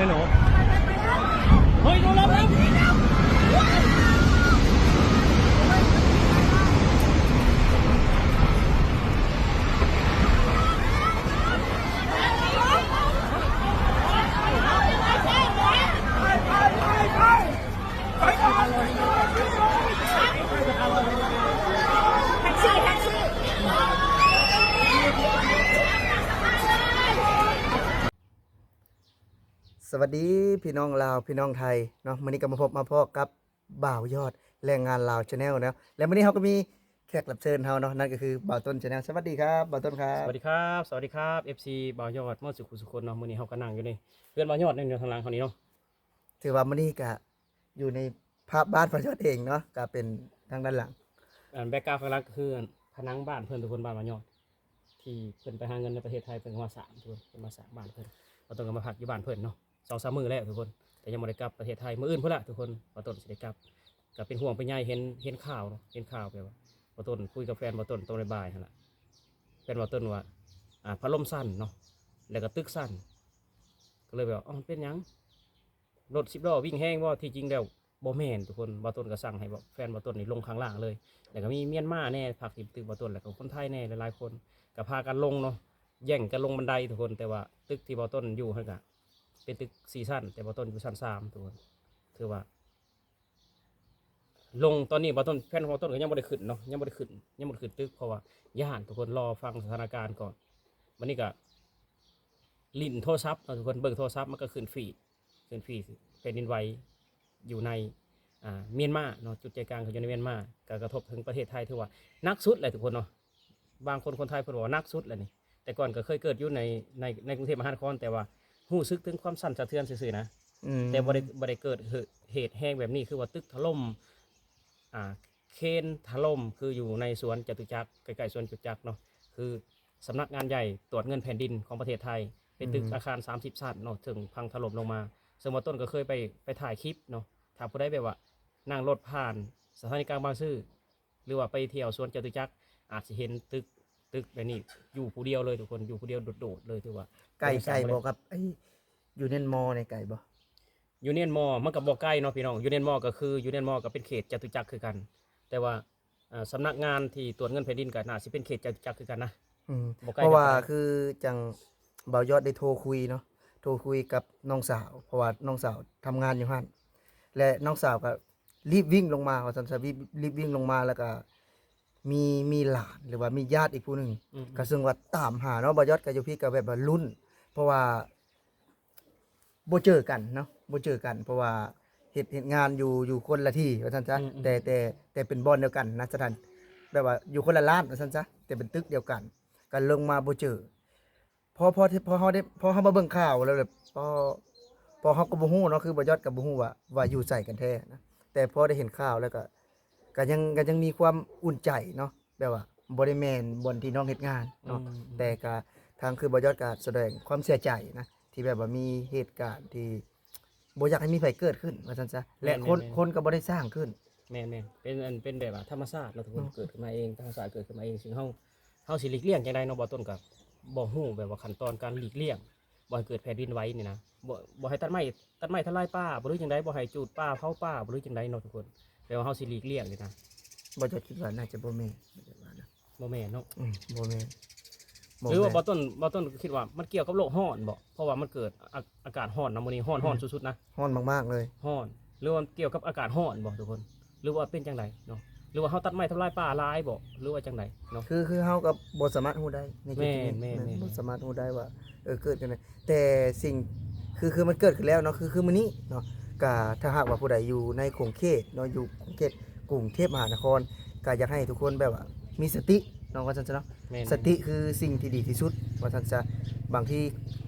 เฮ้ย ดูรถแล้ว สวัสดีพี่น้องลาว พี่น้องไทยเนาะ มื้อนี้ก็มาพบมาพ้อกับบ่าวยอดแรงงานลาว Channel เนาะ และมื้อนี้เราก็มีแขกรับเชิญเราเนาะ นั่นก็คือบ่าวต้น Channel สวัสดีครับ บ่าวต้นครับ สวัสดีครับ สวัสดีครับ เอฟซี บ่าวยอดหมดสุขุสุคนเนาะ มื้อนี้เราก็นั่งอยู่ในเฮือนบ่าวยอดนั่นอยู่ทางหลังเรานี่เนาะ ถือว่ามื้อนี้ก็อยู่ในภาพบ้านบ่าวยอดเองเนาะ ก็เป็นทางด้านหลัง อัน background ข้างหลังก็คืออันผนังบ้านเพิ่นทุกคน บ้านบ่าวยอด ที่เพิ่นไปหาเงินในประเทศไทย เพิ่นก็มาสร้างทุกคน เพิ่นมาสร้างบ้านเพิ่น บ่าวต้นก็มาพักอยู่บ้านเพิ่นเนาะ สองสามมื้อแล้วทุกคน แต่ยังบ่ได้กลับประเทศไทย มื้ออื่นพุ้นละทุกคน บ่าวต้นสิได้กลับ ก็เป็นห่วงเป็นใย เห็น เห็นข่าวเนาะ เห็นข่าวแบบว่าบ่าวต้นคุยกับแฟนบ่าวต้นตอนบ่ายๆหั่นล่ะ แฟนบ่าวต้นว่า อ่า พัดลมสั่นเนาะ แล้วก็ตึกสั่น ก็เลยแบบว่า อ้าว เป็นหยัง รถสิบล้อวิ่งแฮงบ่ ที่จริงแล้วบ่แม่นทุกคน บ่าวต้นก็สั่งให้แฟนบ่าวต้นนี่ลงข้างล่างเลย แล้วก็มีเมียนมาแหน่ พักอยู่ตึกบ่าวต้น แล้วก็คนไทยแหน่ หลายๆคน ก็พากันลงเนาะ แย่งกันลงบันไดทุกคน แต่ว่าตึกที่บ่าวต้นอยู่หั่นก็เป็นตึกสี่ชั้น แต่บ่าวต้นอยู่ชั้นสามทุกคน ถือว่า ลง ตอนนี้บ่าวต้น แฟนของบ่าวต้นก็ยังบ่ได้ขึ้นเนาะ ยังบ่ได้ขึ้น ยังบ่ได้ขึ้นตึก เพราะว่าย้านทุกคน รอฟังสถานการณ์ก่อน บัดนี้ก็เล่นโทรศัพท์เนาะทุกคน เบิ่งโทรศัพท์มันก็ขึ้นฟีด ขึ้นฟีดแผ่นดินไหวอยู่ใน อ่า เมียนมาเนาะ จุดใจกลางก็อยู่ในเมียนมา ก็กระทบถึงประเทศไทย ถือว่าหนักสุดแหละทุกคนเนาะ บางคน คนไทยเพิ่นบอกว่าหนักสุดแล้วนี่ แต่ก่อนก็เคยเกิดอยู่ใน ใน ในกรุงเทพมหานคร แต่ว่ารู้สึกถึงความสั่นสะเทือนซื่อๆนะ อืม แต่บ่ได้ บ่ได้เกิดเหตุแฮงแบบนี้ คือว่าตึกถล่ม อ่า เครนถล่ม คืออยู่ในสวนจตุจักร ใกล้ๆสวนจตุจักรเนาะ คือสำนักงานใหญ่ตรวจเงินแผ่นดินของประเทศไทย เป็นตึก อืม อาคารสามสิบชั้นเนาะ ซึ่งพังถล่มลงมา ซึ่งบ่าวต้นก็เคยไป ไปถ่ายคลิปเนาะ ถ้าผู้ใดแบบว่านั่งรถผ่านสถานีกลางบางซื่อ หรือว่าไปเที่ยวสวนจตุจักร อาจสิเห็นตึก ตึกแบบนี้อยู่ผู้เดียวเลยทุกคน อยู่ผู้เดียวโดดๆเลย ถือว่า ไกล ไกลบ่ครับ ไอ้ Union Mall นี่ไกลบ่? Union Mall มันก็บ่ไกลเนาะพี่น้อง Union Mall ก็คือ Union Mall ก็เป็นเขตจตุจักรคือกัน แต่ว่า เอ่อ สำนักงานที่ตรวจเงินแผ่นดินก็น่าสิเป็นเขตจตุจักรคือกันนะ อืม บ่ไกล เพราะว่า กันปานใด คือจั่งบ่าวยอดได้โทรคุยเนาะ โทรคุยกับน้องสาว เพราะว่าน้องสาวทำงานอยู่หั่น และน้องสาวก็ รีบวิ่งลงมาว่าซั่นซะ รีบ รีบวิ่งลงมา แล้วก็มี มีหลาน หรือว่ามีญาติอีกผู้หนึ่ง อืม ก็ซึ่งว่าตามหาเนาะ บ่าวยอดก็อยู่พี้ก็แบบว่าลุ้น เพราะว่าบ่เจอกันเนาะ บ่เจอกัน เพราะว่าเฮ็ด เฮ็ดงานอยู่ อยู่คนละที่ว่าซั่นซะ อืม อืม แต่ แต่ แต่เป็นบ่อนเดียวกันนะ สถาน แบบว่าอยู่คนละร้านว่าซั่นซะ แต่เป็นตึกเดียวกัน ก็ลงมาบ่เจอ พอ พอ พอเฮาได้ พอเฮามาเบิ่งข่าวแล้วแบบ พอ พอเฮาก็บ่ฮู้เนาะ คือบ่ยอดก็บ่ฮู้ว่า ว่าอยู่ไสกันแท้นะ แต่พอได้เห็นข่าวแล้วก็ ก็ยัง ก็ยังมีความอุ่นใจเนาะ แบบว่าบ่ได้แม่นบ่อนที่น้องเฮ็ดงานเนาะ อืม แต่ก็ทางคือบ่ยอดก็แสดงความเสียใจนะ ที่แบบว่ามีเหตุการณ์ที่บ่อยากให้มีไผเกิดขึ้นว่าซั่นซะ และ แม่นๆๆ คน คนก็บ่ได้สร้างขึ้น แม่นๆ เป็นอัน เป็นแบบว่าธรรมชาติเนาะทุกคน เนาะ เกิดขึ้นมาเอง ธรรมชาติเกิดขึ้นมาเอง ซึ่งเฮา เฮาสิหลีกเลี่ยงจั่งใดเนาะ บ่าวต้นก็บ่ฮู้แบบว่าขั้นตอนการหลีกเลี่ยง บ่ให้เกิดแผ่นดินไหวนี่นะ บ่ บ่ให้ตัดไม้ ตัดไม้ทำลายป่าบ่ หรือจั่งใด บ่ให้จูดป่าเผาป่าบ่ หรือจั่งใดเนาะทุกคน แต่ว่าเฮาสิหลีกเลี่ยงนี่นะ บ่าวจอดคิดว่าน่าจะบ่แม่น บ่แม่นเนาะ อืม บ่แม่น หรือว่าบ่แม่น บ่าวต้น บ่าวต้นคิดว่ามันเกี่ยวกับโลกร้อนบ่ เพราะว่ามันเกิดอา อากาศร้อนนะ มื้อนี้ร้อน อืม ร้อนสุดๆนะ ร้อนมากๆเลย ร้อน หรือว่ามันเกี่ยวกับอากาศร้อนบ่ทุกคน หรือว่าเป็นจั่งใดเนาะ หรือว่าเฮาตัดไม้ทำลายป่าหลายบ่ หรือว่าจั่งใดเนาะ คือ คือเฮาก็บ่สามารถฮู้ได้ในจุดๆนี้ แม่นๆๆ บ่สามารถฮู้ได้ว่า เออ เกิดจั่งใด แต่สิ่ง คือ คือมันเกิดขึ้นแล้วเนาะ คือ คือมื้อนี้เนาะ ก็ถ้าหากว่าผู้ใดอยู่ในขงเขตเนาะ อยู่ขงเขตกรุงเทพมหานคร ก็อยากให้ทุกคนแบบว่ามีสติเนาะ ว่าซั่นซะเนาะ แม่นๆ สติคือสิ่งที่ดีที่สุด ว่าซั่นซะ บางที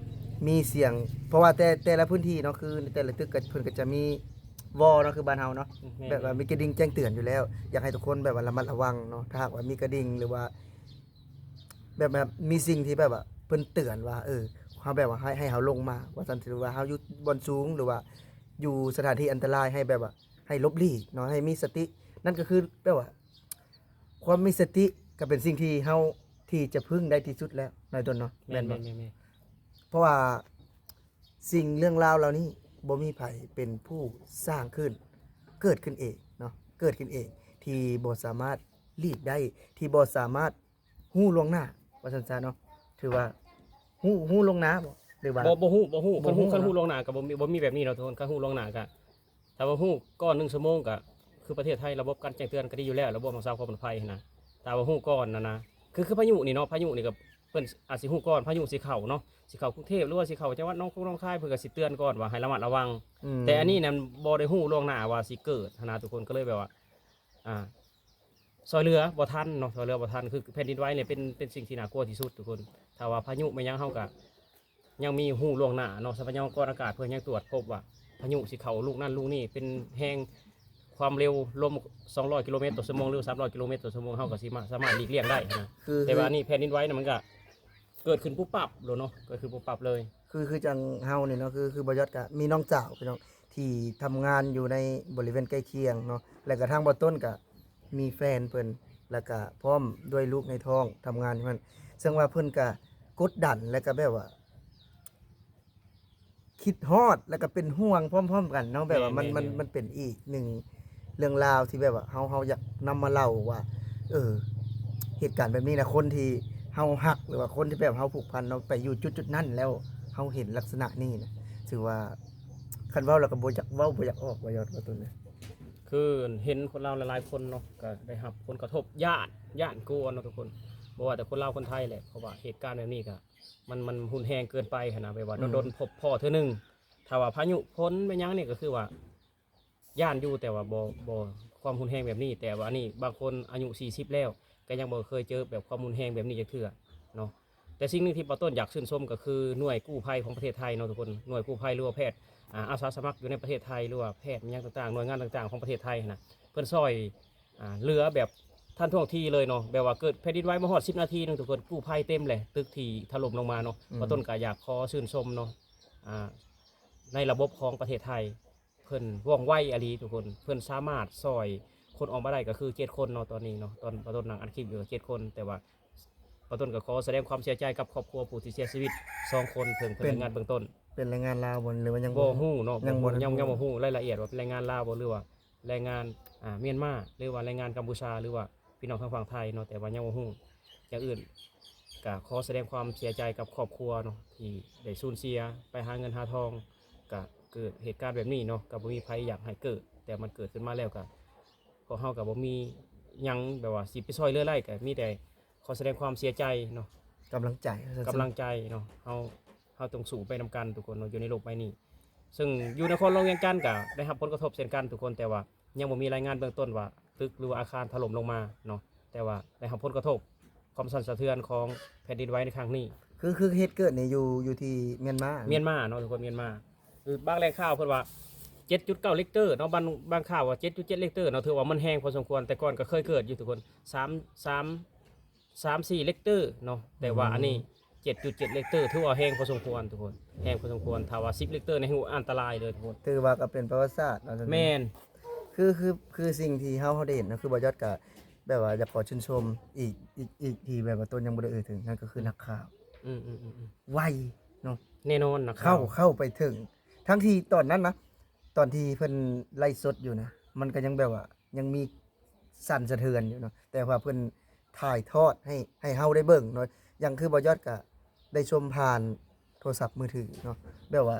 มีเสียง เพราะว่าแต่ แต่ละพื้นที่เนาะ คือแต่ละตึกก็ เพิ่นก็จะมีวอเนาะ คือบ้านเฮาเนาะ แม่นๆ แบบว่ามีกระดิ่งแจ้งเตือนอยู่แล้ว อยากให้ทุกคนแบบว่าระมัดระวังเนาะ ถ้าหากว่ามีกระดิ่ง หรือว่า แบบ แบบมีสิ่งที่แบบว่าเพิ่นเตือนว่า เออ เฮาแบบว่าให้ ให้เฮาลงมา ว่าซั่น หรือว่าเฮาอยู่บ่อนสูง หรือว่าอยู่สถานที่อันตราย ให้แบบว่าให้หลบหลีกเนาะ ให้มีสติ นั่นก็คือแบบว่า ความมีสติก็เป็นสิ่งที่เฮา ที่จะพึ่งได้ที่สุดแล้ว นายต้นเนาะ แม่น แม่นบ่ แม่นๆๆ เพราะว่า ສິ່ງເລື່ອງລາວເຫຼົ່ານີ້ບໍ່ມີໃຜເປັນຜູ້ສ້າງຂຶ້ນ ເກີດຂຶ້ນເອງເນາະ ເກີດຂຶ້ນເອງ ທີ່ບໍ່ສາມາດຫຼີກໄດ້ ທີ່ບໍ່ສາມາດຮູ້ລ່ວງໜ້າ ວ່າຊັ້ນຊະເນາະ ຖືວ່າຮູ້ ຮູ້ລ່ວງໜ້າບໍ່ ຫຼືວ່າ ບໍ່ ບໍ່ຮູ້ ບໍ່ຮູ້ ບໍ່ຮູ້ ຄັນຮູ້ ຄັນຮູ້ ເນາະ ລ່ວງໜ້າກໍບໍ່ມີ ບໍ່ມີແບບນີ້ເນາະທຸກຄົນ ຄັນຮູ້ລ່ວງໜ້າກໍ ຖ້າວ່າຮູ້ກ່ອນໜຶ່ງຊົ່ວໂມງກໍຄືປະເທດໄທ ລະບົບການແຈ້ງເຕືອນກໍດີຢູ່ແລ້ວ ລະບົບຮັກສາຄວາມປອດໄພຫັ້ນນະ ຖ້າວ່າຮູ້ກ່ອນຫັ້ນນະ ຄື ຄືພາຍຸນີ້ເນາະ ພາຍຸນີ້ກໍເພິ່ນອາດຊິຮູ້ກ່ອນ ພາຍຸຊິເຂົ້າເນາະ ຊິເຂົ້າກຸງເທບ ຫຼືວ່າຊິເຂົ້າຈັງຫວັດໜອງຄົງໜອງຄາຍ ເພິ່ນກໍຊິເຕືອນກ່ອນວ່າໃຫ້ລະມັດລະວັງ ອືມ ແຕ່ອັນນີ້ນັ້ນບໍ່ໄດ້ຮູ້ລ່ວງໜ້າວ່າຊິເກີດຫັ້ນນະ ທຸກຄົນກໍເລີຍແບບວ່າ ອ່າ ຊ່ອຍເຫຼືອບໍ່ທັນເນາະ ຊ່ອຍເຫຼືອບໍ່ທັນ ຄືແຜ່ນດິນໄຫວນີ້ເປັນ ເປັນສິ່ງທີ່ໜ້າກົວທີ່ສຸດທຸກຄົນ ຖ້າວ່າພາຍຸແມ່ນຫຍັງເຮົາກໍ ຍັງມີຮູ້ລ່ວງໜ້າເນາະ ຊັບພະຍາກອນອາກາດເພິ່ນຍັງຕວດພົບວ່າພາຍຸຊິເຂົ້າລູກນັ້ນລູກນີ້ ເປັນແຮງຄວາມເລັວລົມສອງຮ້ອຍກິໂລແມັດຕໍ່ຊົ່ວໂມງ ຫຼື ສາມຮ້ອຍກິໂລແມັດຕໍ່ຊົ່ວໂມງ ເຮົາກໍຊິມາ ສາມາດຫຼີກລ່ຽງໄດ້ນະ ຄື ແຕ່ວ່າອັນນີ້ແຜ່ນດິນໄຫວນະ ມັນກໍເກີດຂຶ້ນປຸບປັບໂລດເນາະ ເກີດຂຶ້ນປຸບປັບເລີຍ ຄື ຄືຈັ່ງເຮົານີ້ເນາະ ຄື ຄືບໍ່ຢອດກໍມີນ້ອງສາວພີ່ນ້ອງ ທີ່ທຳງານຢູ່ໃນບໍລິເວນໃກ້ຄຽງເນາະ ແລ້ວກໍທາງບໍ່ຕົ້ນກໍ ມີແຟນເພິ່ນ ແລ້ວກະພ້ອມດ້ວຍລູກໃນທ້ອງ ທຳງານຢູ່ຫັ້ນ ເຊິ່ງວ່າເພິ່ນກະກົດດັນ ແລ້ວກະແບບວ່າຄິດຮອດ ແລ້ວກະເປັນຫ່ວງພ້ອມໆກັນເນາະ ແບບວ່າມັນ ແມ່ນໆໆ ມັນ ມັນເປັນອີກໜຶ່ງເລື່ອງລາວທີ່ແບບວ່າເຮົາ ເຮົາຢາກນຳມາເລົ່າວ່າ ເອີ ເຫດການແບບນີ້ນະ ຄົນທີ່ເຮົາຮັກ ຫຼືວ່າຄົນທີ່ແບບເຮົາຜູກພັນເນາະ ໄປຢູ່ຈຸດໆນັ້ນ ແລ້ວເຮົາເຫັນລັກສະນະນີ້ນະ ຖືວ່າ ຄັນເວົ້າແລ້ວກໍບໍ່ຢາກເວົ້າ ບໍ່ຢາກອອກ ບໍ່ຢາກເວົ້າຕົວນີ້ ຄືເຫັນຄົນລາວຫຼາຍໆຄົນເນາະ ກໍໄດ້ຮັບຜົນກະທົບ ຢ້ານ ຢ້ານກົວເນາະທຸກຄົນ ບໍ່ວ່າແຕ່ຄົນລາວຄົນໄທແຫຼະ ເພາະວ່າເຫດການແບບນີ້ກໍ ມັນ ມັນຮຸນແຮງເກີນໄປຫັ້ນນະ ແບບວ່າ ອືມ ດົນໆພົບພໍ້ເທື່ອໜຶ່ງ ຖ້າວ່າພາຍຸຝົນແມ່ນຫຍັງນີ້ກໍຄືວ່າ ຢ້ານຢູ່ ແຕ່ວ່າບໍ່ ບໍ່ ຄວາມຮຸນແຮງແບບນີ້ ແຕ່ວ່າອັນນີ້ບາງຄົນອາຍຸສີ່ສິບແລ້ວ ກໍຍັງບໍ່ເຄີຍເຈີແບບຄວາມຮຸນແຮງແບບນີ້ຈັກເທື່ອເນາະ ແຕ່ສິ່ງໜຶ່ງທີ່ບ່າວຕົ້ນຢາກຊື່ນຊົມກໍຄືໜ່ວຍກູ້ໄພຂອງປະເທດໄທເນາະທຸກຄົນ ໜ່ວຍກູ້ໄພ ຫຼືວ່າແພດ ອາ ອາສາສະໝັກຢູ່ໃນປະເທດໄທ ຫຼືວ່າແພດຫຍັງຕ່າງໆ ໜ່ວຍງານຕ່າງໆຂອງປະເທດໄທຫັ້ນນະ ເພິ່ນຊ່ອຍ ອາ ເຫຼືອແບບທັນທ່ວງທີເລີຍເນາະ ແບບວ່າເກີດແຜ່ນດິນໄຫວບໍ່ຮອດສິບນາທີໜຶ່ງທຸກຄົນ ກູ້ໄພເຕັມແຫຼະ ຕຶກທີ່ຖະຫຼົ່ມລົງມາເນາະ ອືມ ບ່າວຕົ້ນກໍຢາກຂໍຊື່ນຊົມເນາະ ອາ ໃນລະບົບຂອງປະເທດໄທ ເພິ່ນວ່ອງໄວອີ່ຫຼີທຸກຄົນ ເພິ່ນສາມາດຊ່ອຍຄົນອອກມາໄດ້ກໍຄືເຈັດຄົນເນາະ ຕອນນີ້ເນາະ ຕອນບ່າວຕົ້ນນັ່ງອັດຄລິບຢູ່ເຈັດຄົນ ແຕ່ວ່າບ່າວຕົ້ນກໍຂໍສະແດງຄວາມເສຍໃຈກັບຄອບຄົວຜູ້ທີ່ເສຍຊີວິດສອງຄົນ ເຊິ່ງເພິ່ນ ເປັນ ລາຍງານເບື້ອງຕົ້ນ ເປັນແຮງງານລາວບໍ່ ຫຼືວ່າຍັງບໍ່ ບໍ່ຮູ້ເນາະ ຍັງບໍ່ ຍັງ ຍັງບໍ່ຮູ້ລາຍລະອຽດວ່າເປັນແຮງງານລາວບໍ່ ຫຼືວ່າແຮງງານ ອ່າ ມຽນມາ ຫຼືວ່າແຮງງານກຳປູຊາ ຫຼືວ່າ ພີ່ນ້ອງທາງຝັ່ງໄທເນາະ ແຕ່ວ່າຍັງບໍ່ຮູ້ຢ່າງອື່ນ ກະຂໍສະແດງຄວາມເສຍໃຈກັບຄອບຄົວເນາະ ທີ່ໄດ້ສູນເສຍໄປຫາເງິນຫາທອງ ກະເກີດເຫດການແບບນີ້ເນາະ ກະບໍ່ມີໃຜຢາກໃຫ້ເກີດ ແຕ່ມັນເກີດຂຶ້ນມາແລ້ວ ກະພວກເຮົາກະບໍ່ມີຫຍັງແບບວ່າຊິໄປຊ່ອຍເຫຼືອໄດ້ ກະມີແຕ່ຂໍສະແດງຄວາມເສຍໃຈເນາະ ກຳລັງໃຈ ກຳລັງໃຈເນາະ ເຮົາ ເຮົາຕ້ອງສູ້ໄປນຳກັນທຸກຄົນເນາະ ຢູ່ໃນໂລກໃບນີ້ ເຊິ່ງຢູ່ນະຄອນຫຼວງວຽງຈັນກະໄດ້ຮັບຜົນກະທົບເຊັ່ນກັນທຸກຄົນ ແຕ່ວ່າຍັງບໍ່ມີລາຍງານເບື້ອງຕົ້ນວ່າຕຶກ ຫຼືວ່າອາຄານຖະຫຼົ່ມລົງມາເນາະ ແຕ່ວ່າໄດ້ຮັບຜົນກະທົບ ຄວາມສັ່ນສະເທືອນຂອງແຜ່ນດິນໄຫວໃນຄັ້ງນີ້ ຄື ຄືເຫດເກີດນີ້ຢູ່ ຢູ່ທີ່ມຽນມາ ມຽນມາເນາະ ທຸກຄົນ ມຽນມາ ຄືບາງແຫຼ່ງຂ່າວເພິ່ນວ່າເຈັດຈຸດເກົ້າເຣັກເຕີເນາະ ບາງ ບາງຂ່າວວ່າເຈັດຈຸດເຈັດເຣັກເຕີເນາະ ຖືວ່າມັນແຮງພໍສົມຄວນ ແຕ່ກ່ອນກໍເຄີຍເກີດຢູ່ທຸກຄົນ ສາມ ສາມ ສາມສີ່ເຣັກເຕີເນາະ ແຕ່ວ່າ ອືມ ອັນນີ້ເຈັດຈຸດເຈັດເຣັກເຕີ ຖືວ່າແຮງພໍສົມຄວນທຸກຄົນ ແຮງພໍສົມຄວນ ຖ້າວ່າສິບເຣັກເຕີນີ້ ໂຫ ອັນຕະລາຍເລີຍທຸກຄົນ ຖືວ່າກໍເປັນປະຫວັດສາດເນາະ ແມ່ນ ຄື ຄື ຄືສິ່ງທີ່ເຮົາ ເຮົາໄດ້ເຫັນນະ ຄືບ່າວຢອດກໍແບບວ່າຢາກຂໍຊື່ນຊົມອີກ ອີກ ອີກທີ່ແບບວ່າຕົນຍັງບໍ່ໄດ້ເອີ່ຍເຖິງ ນັ້ນກໍຄື ອືມ ນັກຂ່າວ ອືມໆໆໆ ໄວເນາະ ແນ່ນອນ ນັກຂ່າວ ເຂົ້າ ເຂົ້າໄປເຖິງ ທັງທີ່ຕອນນັ້ນນະ ຕອນທີ່ເພິ່ນໄລຟ໌ສົດຢູ່ນະ ມັນກໍຍັງແບບວ່າ ຍັງມີ ສັ່ນສະເທືອນຢູ່ເນາະ ແຕ່ວ່າເພິ່ນຖ່າຍທອດໃຫ້ ໃຫ້ເຮົາໄດ້ເບິ່ງເນາະ ຢ່າງຄືບ່າວຢອດກະໄດ້ຊົມຜ່ານໂທລະສັບມືຖືເນາະ ແບບວ່າ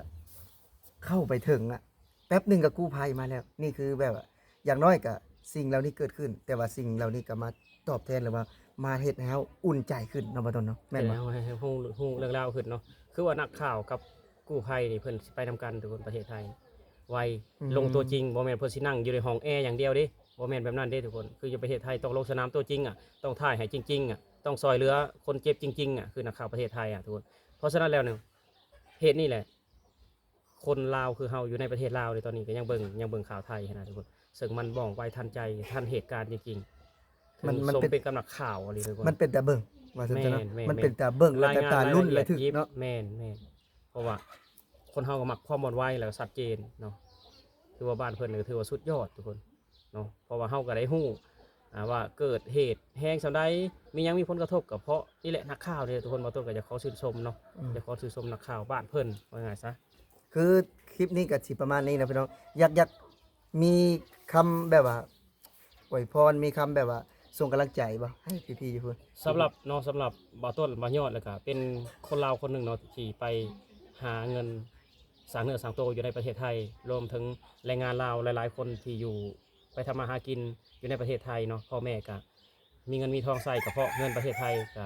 ເຂົ້າໄປເຖິງອະ ແປັບໜຶ່ງກໍກູ້ໄພມາແລ້ວ ນີ້ຄືແບບວ່າ ຢ່າງໜ້ອຍກະສິ່ງເຫຼົ່ານີ້ເກີດຂຶ້ນ ແຕ່ວ່າສິ່ງເຫຼົ່ານີ້ກໍມາຕອບແທນ ຫຼືວ່າມາເຮັດໃຫ້ເຮົາອຸ່ນໃຈຂຶ້ນເນາະ ບ່າວຕົ້ນເນາະ ແມ່ນບໍ່? ເຮັດໃຫ້ເຮົາ ເຮົາຮູ້ ຮູ້ເລື່ອງລາວຂຶ້ນເນາະ ຄືວ່ານັກຂ່າວກັບກູ້ໄພນີ້ ເພິ່ນຊິໄປນຳກັນທຸກຄົນ ປະເທດໄທ ໄວ ອືມ ລົງຕົວຈິງ ບໍ່ແມ່ນເພິ່ນຊິນັ່ງຢູ່ໃນຫ້ອງແອຢ່າງດຽວເດ້ ບໍ່ແມ່ນແບບນັ້ນເດ້ທຸກຄົນ ຄືຢູ່ປະເທດໄທຕ້ອງລົງສະໜາມຕົວຈິງອະ ຕ້ອງຖ່າຍໃຫ້ຈິງໆອະ ຕ້ອງຊ່ອຍເຫຼືອຄົນເຈັບຈິງໆອະ ຄືນັກຂ່າວປະເທດໄທອະທຸກຄົນ ເພາະສະນັ້ນແລ້ວນີ້ ເຫດນີ້ແຫຼະ ຄົນລາວຄືເຮົາຢູ່ໃນປະເທດລາວໃນຕອນນີ້ກໍຍັງເບິ່ງ ຍັງເບິ່ງຂ່າວໄທຫັ້ນນະທຸກຄົນ ເຊິ່ງມັນວ່ອງໄວທັນໃຈ ທັນເຫດການຈິງໆ ມັນ ມັນສົມເປັນ ເປັນກັບນັກຂ່າວອີ່ຫຼີທຸກຄົນ ມັນເປັນຕາເບິ່ງ ວ່າຊັ້ນເນາະ ແມ່ນໆໆ ມັນເປັນຕາເບິ່ງ ແລ້ວກໍຕາລຸ້ນລະທຶກເນາະ ແມ່ນໆ ເພາະວ່າຄົນເຮົາກໍມັກຄວາມມ່ວນໄວ ແລ້ວກໍຊັດເຈນເນາະ ຖືວ່າບ້ານເພິ່ນກໍຖືວ່າສຸດຍອດທຸກຄົນເນາະ ເພາະວ່າເຮົາກໍໄດ້ຮູ້ ອ່າ ວ່າເກີດເຫດແຮງສ່ຳໃດ ມີຫຍັງມີຜົນກະທົບ ກໍເພາະນີ້ແຫຼະ ນັກຂ່າວນີ້ແຫຼະທຸກຄົນ ບ່າວຕົ້ນກໍຢາກຂໍຊື່ນຊົມເນາະ ອືມ ຢາກຂໍຊື່ນຊົມນັກຂ່າວບ້ານເພິ່ນ ວ່າງ່າຍຊະ ຄືຄລິບນີ້ກໍຊິປະມານນີ້ນະພີ່ນ້ອງ. ຢາກ ຢາກມີຄຳແບບວ່າອວຍພອນ ມີຄຳແບບວ່າສົ່ງກຳລັງໃຈບໍ່ ໃຫ້ພີ່ໆຢູ່ພຸ້ນ? ສຳລັບເນາະ ສຳລັບບ່າວຕົ້ນ ບ່າວຍອດ ແລ້ວກະເປັນຄົນລາວຄົນໜຶ່ງເນາະ ທີ່ໄປຫາເງິນສ້າງເນື້ອສ້າງໂຕຢູ່ໃນປະເທດໄທ, ລວມເຖິງແຮງງານລາວຫຼາຍໆຄົນທີ່ຢູ່ ໄປທຳມາຫາກິນຢູ່ໃນປະເທດໄທເນາະ, ພໍ່ແມ່ກະມີເງິນມີທອງໃຊ້ກະເພາະເງິນປະເທດໄທ. ກະ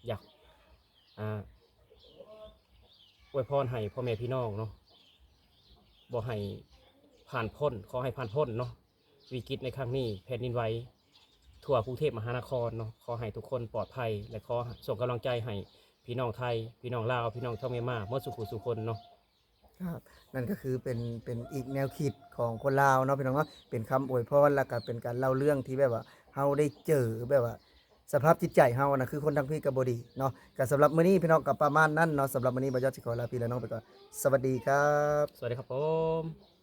ຢາກ ອ່າ ອວຍພອນໃຫ້ພໍ່ແມ່ພີ່ນ້ອງເນາະ ບໍ່ໃຫ້ຜ່ານພົ້ນ ຂໍໃຫ້ຜ່ານພົ້ນເນາະ ວິກິດໃນຄັ້ງນີ້ ແຜ່ນດິນໄຫວທົ່ວກຸງເທບມະຫານະຄອນເນາະ, ຂໍໃຫ້ທຸກຄົນປອດໄພ ແລະ ຂໍສົ່ງກຳລັງໃຈໃຫ້ພີ່ນ້ອງໄທ ພີ່ນ້ອງລາວ ພີ່ນ້ອງຊາວມຽນມາໝົດສູ່ຜູ້ສູ່ຄົນເນາະ. ຄັບ ນັ້ນກໍຄືເປັນ ເປັນອີກແນວຄິດຂອງຄົນລາວເນາະ ພີ່ນ້ອງເນາະ, ເປັນຄຳອວຍພອນ ແລ້ວກໍເປັນການເລົ່າເລື່ອງທີ່ແບບວ່າເຮົາໄດ້ເຈີ ແບບວ່າສະພາບຈິດໃຈເຮົານະ ຄືຄົນທາງພີ້ກໍບໍ່ດີເນາະ. ກໍສຳລັບມື້ນີ້ພີ່ນ້ອງກໍປະມານນັ້ນເນາະ, ສຳລັບມື້ນີ້ບ່າວຍອດຊິຂໍລາພີ່ລານ້ອງໄປກ່ອນ. ສະຫວັດດີຄັບ. ສະຫວັດດີຄັບຜົມ.